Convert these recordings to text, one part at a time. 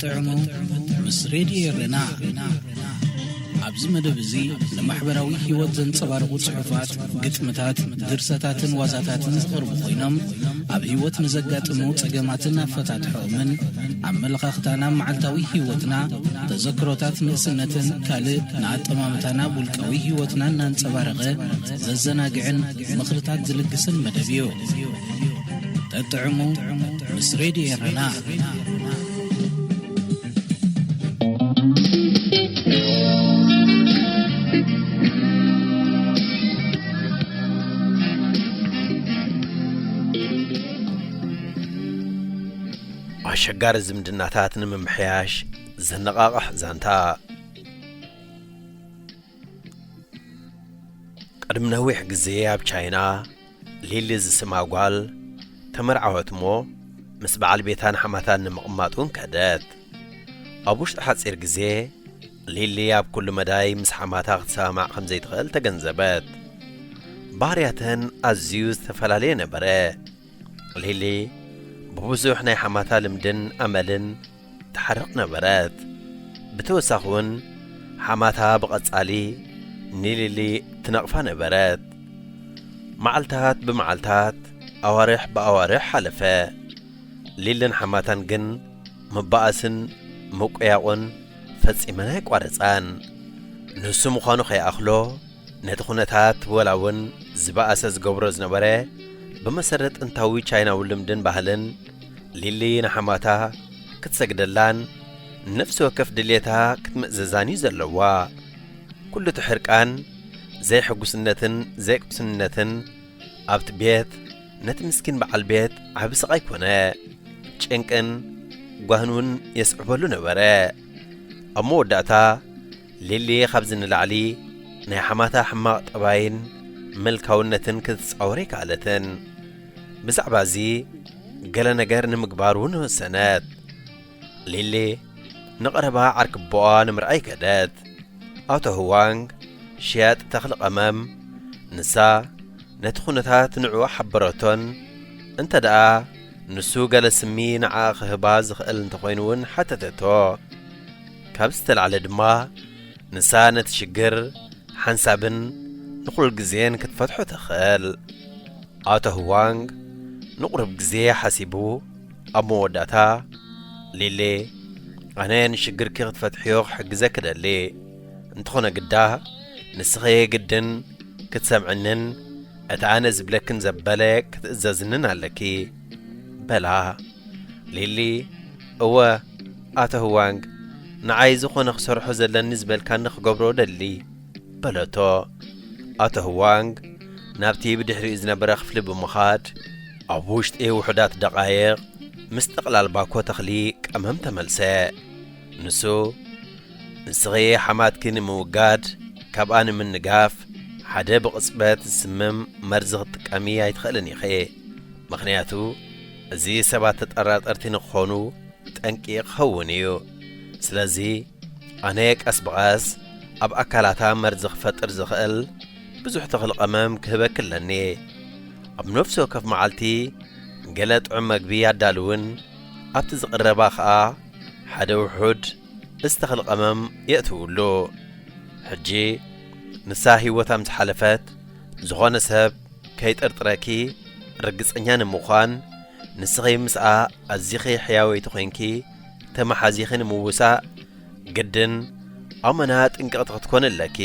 ጥዕሙ ምስ ሬድዮ ኤረና። ኣብዚ መደብ እዚ ንማሕበራዊ ህይወት ዘንጸባርቑ ጽሑፋት፣ ግጥምታት፣ ድርሰታትን ዋዛታትን ዝቐርቡ ኮይኖም፣ ኣብ ህይወት ንዘጋጥሙ ጸገማትን ኣፈታትሖኦምን፣ ኣመለኻኽታና ኣብ መዓልታዊ ህይወትና፣ ተዘክሮታት ንእስነትን ካልእ ንኣጠማምታና ኣብ ውልቃዊ ህይወትና እናንጸባረቐ ዘዘናግዕን ምኽርታት ዝልግስን መደብ እዩ። ጠጥዕሙ ምስ ሬድዮ ኤረና። ኣሸጋሪ ዝምድናታት ንምምሕያሽ ዘነቓቕሕ ዛንታ። ቅድሚ ነዊሕ ግዜ ኣብ ቻይና ሊሊ ዝስማ ጓል ተመርዓወት እሞ፣ ምስ በዓል ቤታን ሓማታን ንምቕማጥ እውን ከደት። ኣብ ውሽጢ ሓጺር ግዜ፣ ሊሊ ኣብ ኩሉ መዳይ ምስ ሓማታ ክትሰማማዕ ከም ዘይትኽእል ተገንዘበት። ባህርያተን ኣዝዩ ዝተፈላለየ ነበረ። ሊሊ ብብዙሕ ናይ ሓማታ ልምድን ኣመልን ትሓርቕ ነበረት። ብተወሳኺ እውን፣ ሓማታ ብቐጻሊ ንሊሊ ትነቕፋ ነበረት። መዓልታት ብመዓልታት፣ ኣዋርሕ ብኣዋርሕ ሓለፈ። ሊልን ሓማታን ግን ምባኣስን ምቁያቑን ፈጺመን ኣይቋረጻን። ንሱ ምዃኑ ከይኣኽሎ፣ ነቲ ኩነታት ወላ እውን ዝበኣሰ ዝገብሮ ዝነበረ፣ ብመሰረት ጥንታዊ ቻይናዊ ልምድን ባህልን፣ ሊሊ ንሓማታ ክትሰግደላን ነፍሲ ወከፍ ድሌታ ክትምእዘዛን እዩ ዘለዋ። ኩሉ እቲ ሕርቃን፣ ዘይሕጉስነትን ዘይቅሱንነትን ኣብቲ ቤት ነቲ ምስኪን በዓል ቤት ዓቢ ስቓይ ኮነ። ጭንቅን ጓህን እውን የስዕበሉ ነበረ። ኣብ መወዳእታ፣ ሊሊ ካብዚ ንላዕሊ ናይ ሓማታ ሕማቕ ጠባይን ምልካውነትን ክትጻወር ኣይከኣለትን። ብዛዕባ እዚ ገለ ነገር ንምግባር እውን ወሰነት። ሊሊ ንቐረባ ዓርኪ ኣቦኣ ንምርኣይ ከደት። ኣቶ ህዋንግ ሸያጢ ተኽሊ ቀመም፣ ንሳ ነቲ ኩነታት ንዕኡ ሓበረቶን፣ እንተ ደኣ ንሱ ገለ ስሚ ንዓኣ ክህባ ዝኽእል እንተኾይኑ እውን ሓተተቶ። ካብ ዝተላዕለ ድማ፣ ንሳ ነቲ ሽግር ሓንሳብን ንኹል ግዜን ክትፈትሖ ትኽእል። ኣቶ ህዋንግ ንቑሩብ ግዜ ሓሲቡ፣ ኣብ መወዳእታ፣ ሊሊ፣ ኣነ ንሽግርኪ ክትፈትሕዮ ክሕግዘኪ እደሊ። እንተኾነ ግዳ፣ ንስኺ ግድን ክትሰምዕንን እቲ ኣነ ዝብለክን ዘበለ ክትእዘዝንን ኣለኪ፣ በላ። ሊሊ፣ እወ፣ ኣቶ ህዋንግ፣ ንዓይ ዝኾነ ክሰርሖ ዘለኒ ዝበልካኒ ክገብሮ እደሊ። በለቶ። ኣቶ ህዋንግ ናብቲ ብድሕሪኡ ዝነበረ ክፍሊ ብምኻድ፣ ኣብ ውሽጢ ውሑዳት ደቓይቕ ምስ ጠቕላል ባኮ ተኽሊ ቀመም ተመልሰ። ንሱ፣ ንስኺ ሓማትኪ ንምውጋድ፣ ካብኣ ንምንጋፍ፣ ሓደ ብቕጽበት ዝስምም መርዚ ክትጥቀሚ ኣይትኽእልን ኢኺ። ምኽንያቱ፣ እዚ ሰባት ተጠራጠርቲ ንክኾኑ ጠንቂ ክኸውን እዩ። ስለዚ፣ ኣነ ቀስ ብቐስ ኣብ ኣካላታ መርዚ ክፈጥር ዝኽእል ብዙሕ ተኽሊ ቀመም ክህበኪ ኣለኒ። ኣብ ነፍሲ ወከፍ መዓልቲ ገለ ጥዑም መግቢ ኣዳልውን ኣብቲ ዝቕረባ ኸኣ ሓደ ውሑድ እዚ ተኽሊ ቀመም የእትውሉ። ሕጂ ንሳ ህይወታ ምስ ሓለፈት፣ ዝኾነ ሰብ ከይጥርጥረኪ ርግጸኛ ንምዃን፣ ንስኺ ምስኣ ኣዚኺ ሕያወይቲ ኮይንኪ ተመሓዚኺ ንምውሳእ ግድን ኣመና ጥንቅቕቲ ክትኮኒ ኣለኪ።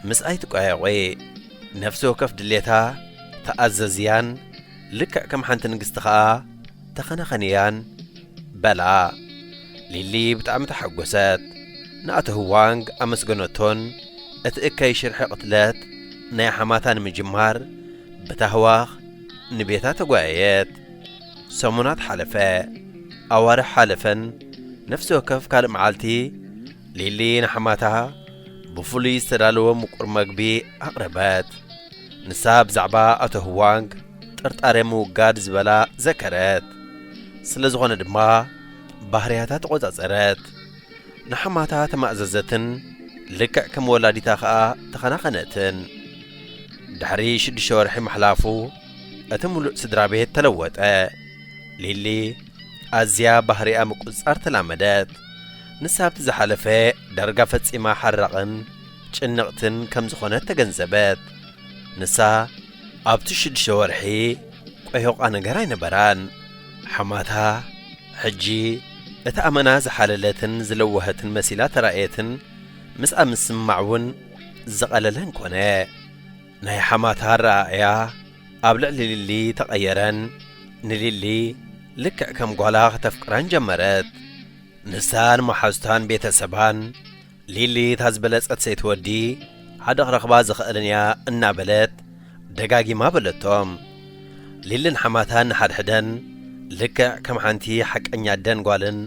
ምስኣ ኣይትቋየቑ። ነፍሲ ወከፍ ድሌታ ተኣዘዝያን፣ ልክዕ ከም ሓንቲ ንግስቲ ኸኣ ተኸናኸንያን በላ። ሊሊ ብጣዕሚ ተሓጎሰት። ንኣቶ ህዋንግ ኣመስገነቶን እቲ እከይ ሽርሒ ቅትለት ናይ ሓማታ ንምጅማር ብታህዋኽ ንቤታ ተጓየየት። ሰሙናት ሓለፈ፣ ኣዋርሕ ሓለፈን፣ ነፍሲ ወከፍ ካልእ መዓልቲ ሊሊ ንሓማታ ብፍሉይ ዝተዳለወ ምቁር መግቢ ኣቕረበት። ንሳ ብዛዕባ ኣቶ ህዋንግ ጥርጣረ ምውጋድ ዝበላ ዘከረት። ስለ ዝኾነ ድማ ባህርያታ ተቖጻጸረት። ንሓማታ ተማእዘዘትን ልክዕ ከም ወላዲታ ኸኣ ተኸናኸነትን። ድሕሪ ሽዱሽተ ወርሒ ምሕላፉ እቲ ምሉእ ስድራ ቤት ተለወጠ። ሊሊ ኣዝያ ባህሪኣ ምቁጽጻር ተላመደት። ንሳ ኣብቲ ዝሓለፈ ዳርጋ ፈጺማ ሓራቕን ጭንቕትን ከም ዝኾነት ተገንዘበት። ንሳ ኣብቲ ሽዱሽተ ወርሒ ቆይሖቓ ነገር ኣይነበራን። ሓማታ ሕጂ እታ ኣመና ዝሓለለትን ዝለወሀትን መሲላ ተራእየትን ምስኣ ምስማዕ እውን ዝቐለለን ኮነ። ናይ ሓማታ ኣረኣእያ ኣብ ልዕሊ ሊሊ ተቐየረን ንሊሊ ልክዕ ከም ጓላ ከተፍቅራን ጀመረት። ንሳን መሓዙታን ቤተሰባን ሊሊ እታ ዝበለጸት ሰይቲ ወዲ ሓደ ክረኽባ ዝኽእልን እያ እናበለት ደጋጊማ በለቶም። ሊልን ሓማታን ንሓድሕደን ልክዕ ከም ሓንቲ ሓቀኛ ኣደን ጓልን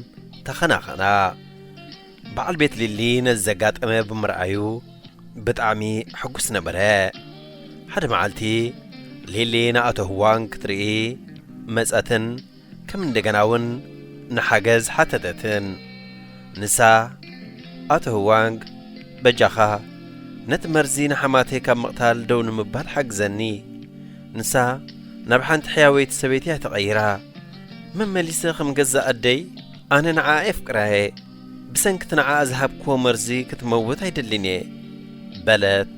ተኸናኸና። በዓል ቤት ሊሊ ነዚ ዘጋጠመ ብምርኣዩ ብጣዕሚ ሕጉስ ነበረ። ሓደ መዓልቲ ሊሊ ንኣቶ ህዋንግ ክትርኢ መጸትን ከም እንደገና እውን ንሓገዝ ሓተተትን። ንሳ፣ ኣቶ ህዋንግ፣ በጃኻ ነቲ መርዚ ንሓማተይ ካብ ምቕታል ደው ንምባል ሓግዘኒ። ንሳ ናብ ሓንቲ ሕያወይቲ ሰበይቲ እያ ተቐይራ። መመሊሰ ከም ገዛእ ኣደይ ኣነ ንዓኣ የፍቅራየ። ብሰንኪ እቲ ንዓኣ ዝሃብክዎ መርዚ ክትመውት ኣይደልን እየ፣ በለት።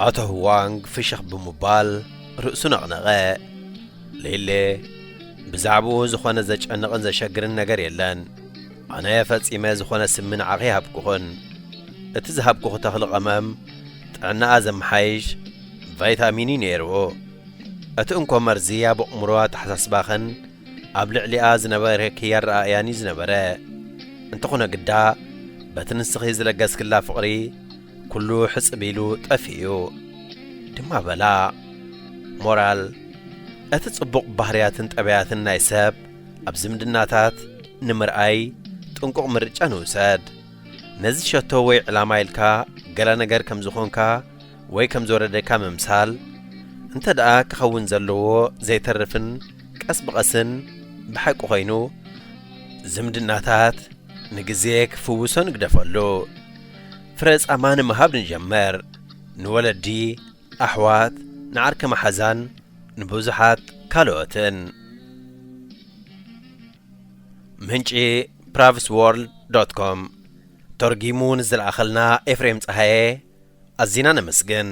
ኣቶ ህዋንግ ፍሽኽ ብምባል ርእሱ ነቕነቐ። ሌሌ፣ ብዛዕባኡ ዝኾነ ዘጨንቕን ዘሸግርን ነገር የለን። ኣነ ፈጺመ ዝኾነ ስሚ ንዓኺ ይሃብኩኽን። እቲ ዝሃብኩኺ ተኽሊ ቀመም ጥዕናኣ ዘመሓይሽ ቫይታሚን እዩ ነይርዎ። እቲ እንኮ መርዚ ኣብ ኣእምሮ ኣተሓሳስባኽን ኣብ ልዕሊኣ ዝነበረኪ ኣረኣእያን እዩ ዝነበረ። እንተኾነ ግዳ፣ በቲ ንስኺ ዝለገስክላ ፍቕሪ፣ ኩሉ ሕጽብ ኢሉ ጠፊኡ እዩ። ድማ በላ። ሞራል፣ እቲ ጽቡቕ ባህርያትን ጠባያትን ናይ ሰብ ኣብ ዝምድናታት ንምርኣይ ጥንቁቕ ምርጫ ንውሰድ። ነዚ ሸቶ ወይ ዕላማ ኢልካ ገለ ነገር ከም ዝኾንካ ወይ ከም ዝወረደካ ምምሳል፣ እንተ ደኣ ክኸውን ዘለዎ ዘይተርፍን ቀስ ብቐስን ብሓቂ ኮይኑ፣ ዝምድናታት ንግዜ ክፍውሶ ንግደፈሉ። ፍረ ጻማ ንምሃብ ንጀምር። ንወለዲ፣ ኣሕዋት፣ ንዓርከ መሓዛን ንብዙሓት ካልኦትን። ምንጪ ፕራቭስ ዎርልድ ዶት ኮም። ተርጊሙ ንዝለኣኸልና ኤፍሬም ጸሃየ ኣዚና ነመስግን።